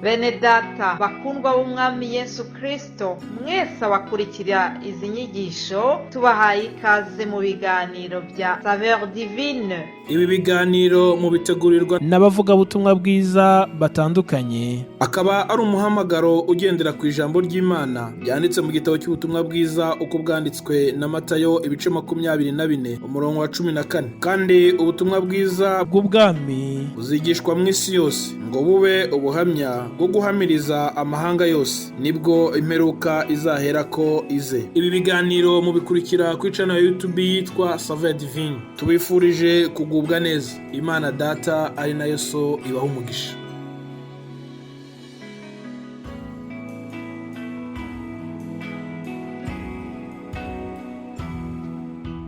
Bene data bakundwa b'Umwami Yesu Kristo, mwese abakurikira izi nyigisho, tubahaye ikaze mu biganiro bya Saveur Divine. Ibi biganiro mubitegurirwa n'abavugabutumwa bwiza batandukanye. Akaba ari umuhamagaro ugendera ku ijambo ry'Imana ryanditse mu gitabo cy'ubutumwa bwiza uko bwanditswe na Matayo, ibice 24, umurongo wa 14. Kandi ubutumwa bwiza bw'ubwami buzigishwa mu isi yose ngo bube ubuhamya bwo guhamiriza amahanga yose, nibwo imperuka izaherako ize. Ibi biganiro mubikurikira kuri channel ya YouTube yitwa Saveur Divine. Tubifurije kugubwa neza. Imana Data ari nayo So ibaha umugisha.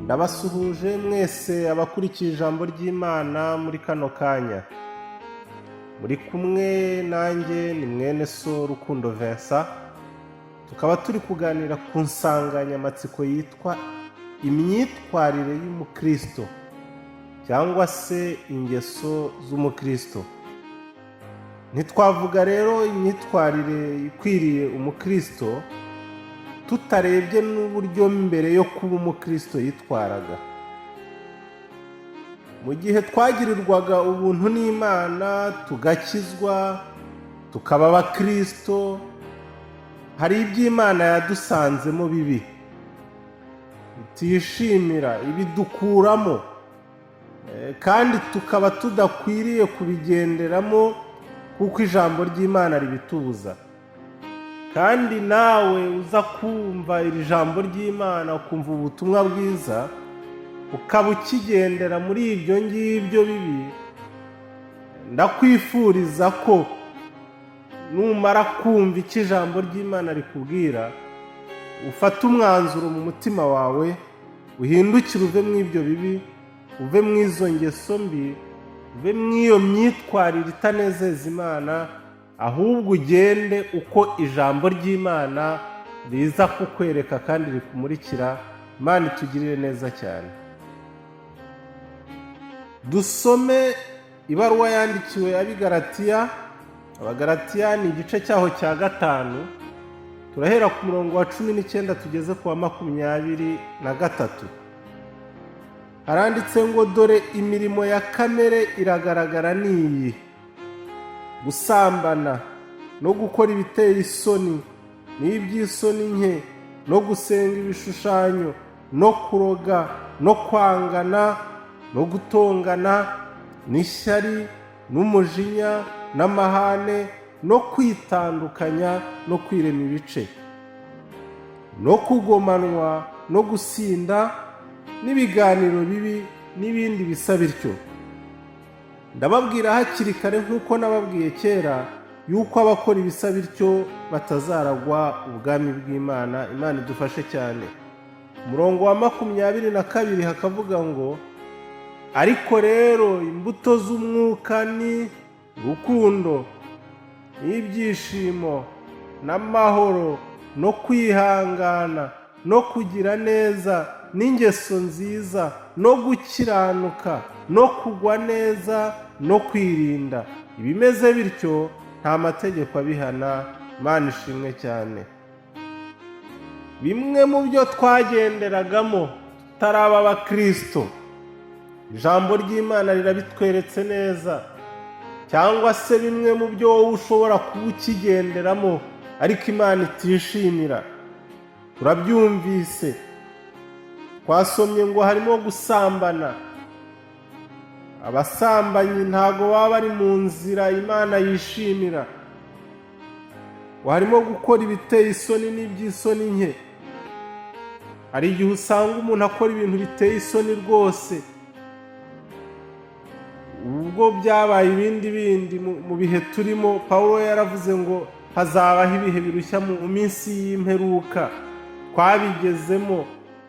Ndabasuhuje mwese abakurikiye ijambo ry'Imana muri kano kanya. Muri kumwe nanjye ni mwene so Rukundo Vincent, tukaba turi kuganira ku nsanganyamatsiko yitwa imyitwarire y'umukristo cyangwa se ingeso z'umukristo. Ntitwavuga rero imyitwarire ikwiriye umukristo tutarebye n'uburyo mbere yo kuba umukristo yitwaraga. Mu gihe twagirirwaga ubuntu n'Imana, tugakizwa, tukaba abakristo, hari ibyo Imana yadusanzemo bibi itishimira, ibidukuramo, kandi tukaba tudakwiriye kubigenderamo kuko ijambo ry'Imana ribitubuza. Kandi nawe uza kumva iri jambo ry'Imana, ukumva ubutumwa bwiza, ukaba ukigendera muri ibyo ngibyo bibi, ndakwifuriza ko numara kumva icyo ijambo ry'Imana rikubwira, ufate umwanzuro mu mutima wawe, uhindukire uve mu ibyo bibi, uve mu izo ngeso mbi, uve mu iyo myitwarire itanezeza Imana, ahubwo ugende uko ijambo ry'Imana riza kukwereka kandi rikumurikira. Imana itugirire neza cyane. Dusome ibaruwa yandikiwe Abigaratiya. Abagaratiya ni igice cyaho cya 5, turahera ku murongo wa 19 tugeze ku wa 23. Haranditse ngo: dore imirimo ya kamere iragaragara ni iyi: gusambana no gukora ibiteye isoni n'iby'isoni nke, no gusenga ibishushanyo, no kuroga, no kwangana, no gutongana, n'ishyari, n'umujinya, n'amahane, no kwitandukanya, no kwirema ibice, no kugomanwa, no gusinda, n'ibiganiro bibi, n'ibindi bisa bityo. Ndababwira hakiri kare nk'uko nababwiye kera, yuko abakora ibisa bityo batazaragwa ubwami bw'Imana. Imana idufashe cyane. Umurongo wa 22 hakavuga ngo: ariko rero imbuto z'umwuka ni urukundo n'ibyishimo n'amahoro no kwihangana no kugira neza n'ingeso nziza no gukiranuka no kugwa neza no kwirinda. Ibimeze bityo nta mategeko abihana. Imana ishimwe cyane. Bimwe mu byo twagenderagamo tutaraba abakristo, ijambo ry'Imana rirabitweretse neza, cyangwa se bimwe mu byo wowe ushobora kuba ukigenderamo ariko Imana itishimira, turabyumvise. Twasomye ngo harimo gusambana. Abasambanyi ntago baba bari mu nzira Imana yishimira. Ngo harimo gukora ibiteye isoni n'iby'isoni nke. Hari igihe usanga umuntu akora ibintu biteye isoni rwose. Ubwo byabaye ibindi bindi mu bihe turimo, Pawulo yaravuze ngo hazabaho ibihe birushya mu minsi y'imperuka. Twabigezemo.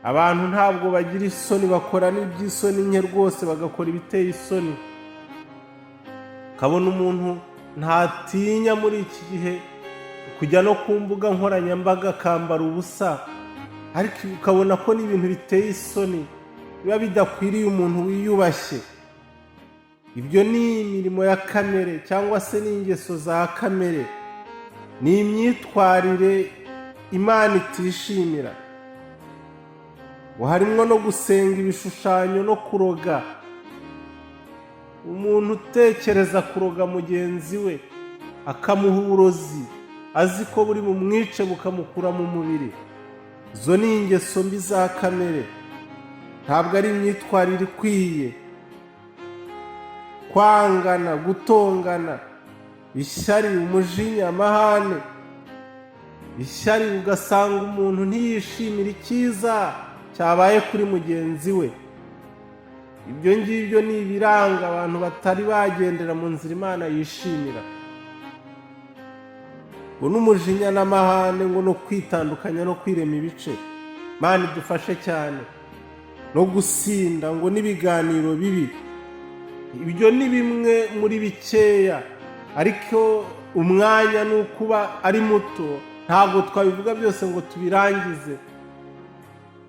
Abantu ntabwo bagira isoni, bakora n'iby'isoni nke rwose, bagakora ibiteye isoni. Ukabona umuntu ntatinya muri iki gihe kujya no ku mbuga nkoranyambaga akambara ubusa, ariko ukabona ko n'ibintu biteye isoni biba bidakwiriye umuntu wiyubashye. Ibyo ni imirimo ya kamere cyangwa se n'ingeso za kamere, ni imyitwarire Imana itishimira. Ngo harimo no gusenga ibishushanyo no kuroga. Umuntu utekereza kuroga mugenzi we, akamuha uburozi azi ko buri bumwice bukamukura mu mubiri, izo ni ingeso mbi za kamere, ntabwo ari imyitwarire ikwiye. Kwangana, gutongana, ishyari, umujinya, amahane, ishyari, ugasanga umuntu ntiyishimira icyiza cyabaye kuri mugenzi we. Ibyo ngibyo ni ibiranga abantu batari bagendera mu nzira Imana yishimira. Ngo n'umujinya n'amahane, ngo no kwitandukanya no kwirema ibice, Imana idufashe cyane, no gusinda, ngo n'ibiganiro bibi. Ibyo ni bimwe muri bikeya, ariko umwanya ni ukuba ari muto, ntabwo twabivuga byose ngo tubirangize.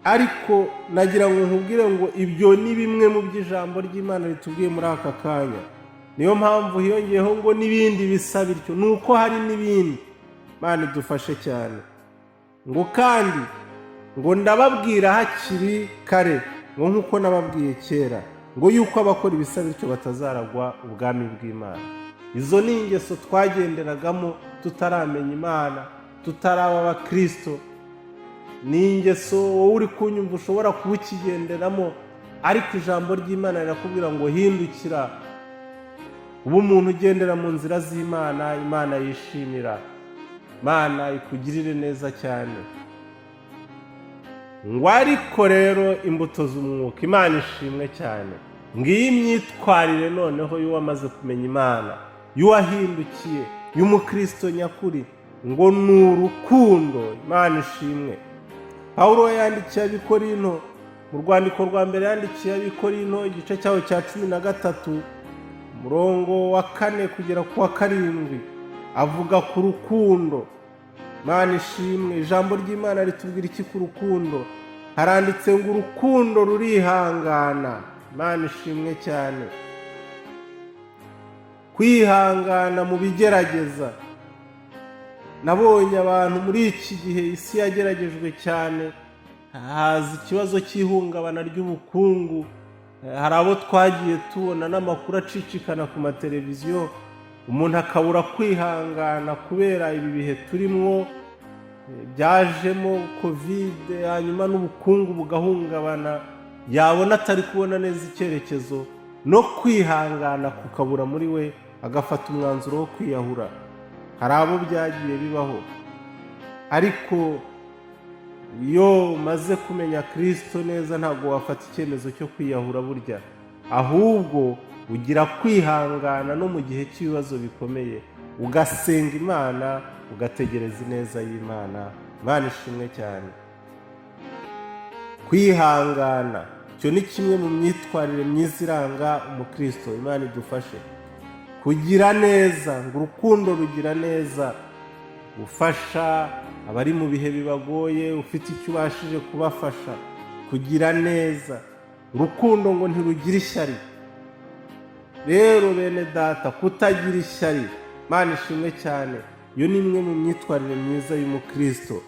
Ariko nagira ngo nkubwire ngo ibyo ni bimwe mu by'ijambo ry'Imana ritubwiye muri aka kanya. Niyo mpamvu hiyongeyeho ngo n'ibindi bisa bityo, ni uko hari n'ibindi. Imana idufashe cyane. Ngo kandi ngo ndababwira hakiri kare, ngo nk'uko nababwiye kera, ngo yuko abakora ibisa bityo batazaragwa ubwami bw'Imana. Izo ni ingeso twagenderagamo tutaramenya Imana, tutaraba abakirisito. Ni ingeso wowe uri kunyumva ushobora kuba ukigenderamo, ariko ijambo ry'Imana rirakubwira ngo hindukira, uba umuntu ugendera mu nzira z'Imana, Imana yishimira. Imana ikugirire neza cyane. Ngo ariko rero imbuto z'umwuka, Imana ishimwe cyane. Ngiyi imyitwarire noneho y'uwamaze kumenya Imana, y'uwahindukiye, y'umukristo nyakuri, ngo ni urukundo. Imana ishimwe. Pawulo yandikiye Abikorinto, mu rwandiko rwa mbere yandikiye Abikorinto, igice cyaho cya 13, umurongo wa 4 kugera ku wa 7, avuga ku rukundo. Imana ishimwe. Ijambo ry'Imana ritubwira iki ku rukundo? Haranditse ngo urukundo rurihangana. Imana ishimwe cyane. Kwihangana mu bigerageza. Nabonye abantu muri iki gihe isi yageragejwe cyane, haza ikibazo cy'ihungabana ry'ubukungu. Hari abo twagiye tubona n'amakuru acicikana ku mateleviziyo, umuntu akabura kwihangana kubera ibi bihe turimwo byajemo COVID, hanyuma n'ubukungu bugahungabana, yabona atari kubona neza icyerekezo, no kwihangana kukabura muri we, agafata umwanzuro wo kwiyahura. Hari abo byagiye bibaho. Ariko iyo umaze kumenya Kirisito neza, ntabwo wafata icyemezo cyo kwiyahura burya, ahubwo ugira kwihangana no mu gihe cy'ibibazo bikomeye, ugasenga Imana, ugategereza ineza y'Imana. Imana ishimwe cyane. Kwihangana, icyo ni kimwe mu myitwarire myiza iranga umukristo. Imana idufashe. Kugira neza, ngo urukundo rugira neza, gufasha abari mu bihe bibagoye, ufite icyo ubashije kubafasha, kugira neza. Urukundo ngo ntirugira ishyari. Rero bene data, kutagira ishyari, Imana ishimwe cyane, iyo ni imwe mu myitwarire myiza y'umukristo.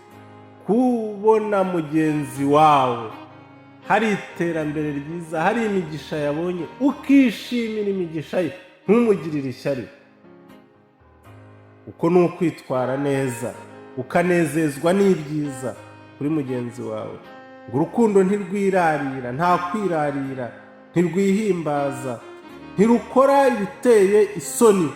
Kubona mugenzi wawe hari iterambere ryiza, hari imigisha yabonye, ukishimira imigisha ye, ntumugirire ishyari, uko ni ukwitwara neza, ukanezezwa n'ibyiza kuri mugenzi wawe. Ngo urukundo ntirwirarira, nta kwirarira, ntirwihimbaza, ntirukora ibiteye isoni,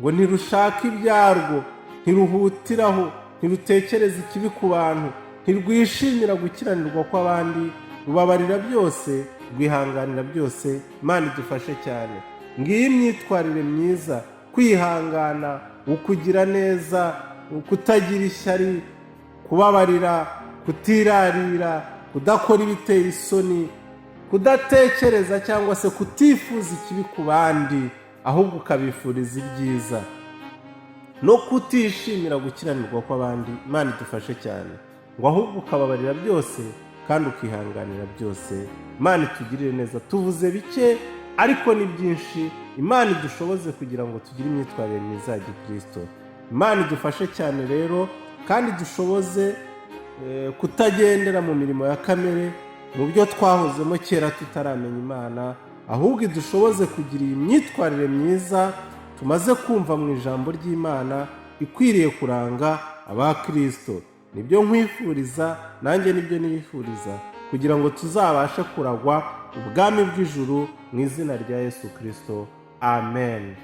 ngo ntirushaka ibyarwo, ntiruhutiraho, ntirutekereza ikibi ku bantu, ntirwishimira gukiranirwa kw'abandi, rubabarira byose, rwihanganira byose. Imana idufashe cyane. Ngiyi imyitwarire myiza: kwihangana, ukugira neza, kutagira ishyari, kubabarira, kutirarira, kudakora ibiteye isoni, kudatekereza cyangwa se kutifuza ikibi ku bandi, ahubwo ukabifuriza ibyiza, no kutishimira gukiranirwa kw'abandi. Imana idufashe cyane. Ngo ahubwo ukababarira byose kandi ukihanganira byose. Imana itugirire neza. Tuvuze bike. Ariko ni byinshi. Imana idushoboze kugira ngo tugire imyitwarire myiza ya gikirisito. Imana idufashe cyane rero, kandi dushoboze kutagendera mu mirimo ya kamere, mu byo twahozemo kera tutaramenya Imana, ahubwo idushoboze kugira iyi myitwarire myiza tumaze kumva mu ijambo ry'Imana, ikwiriye kuranga abakirisito. Nibyo nkwifuriza, nanjye nibyo nifuriza, kugira ngo tuzabashe kuragwa ubwami bw'ijuru mu izina rya Yesu Kirisito. Amen.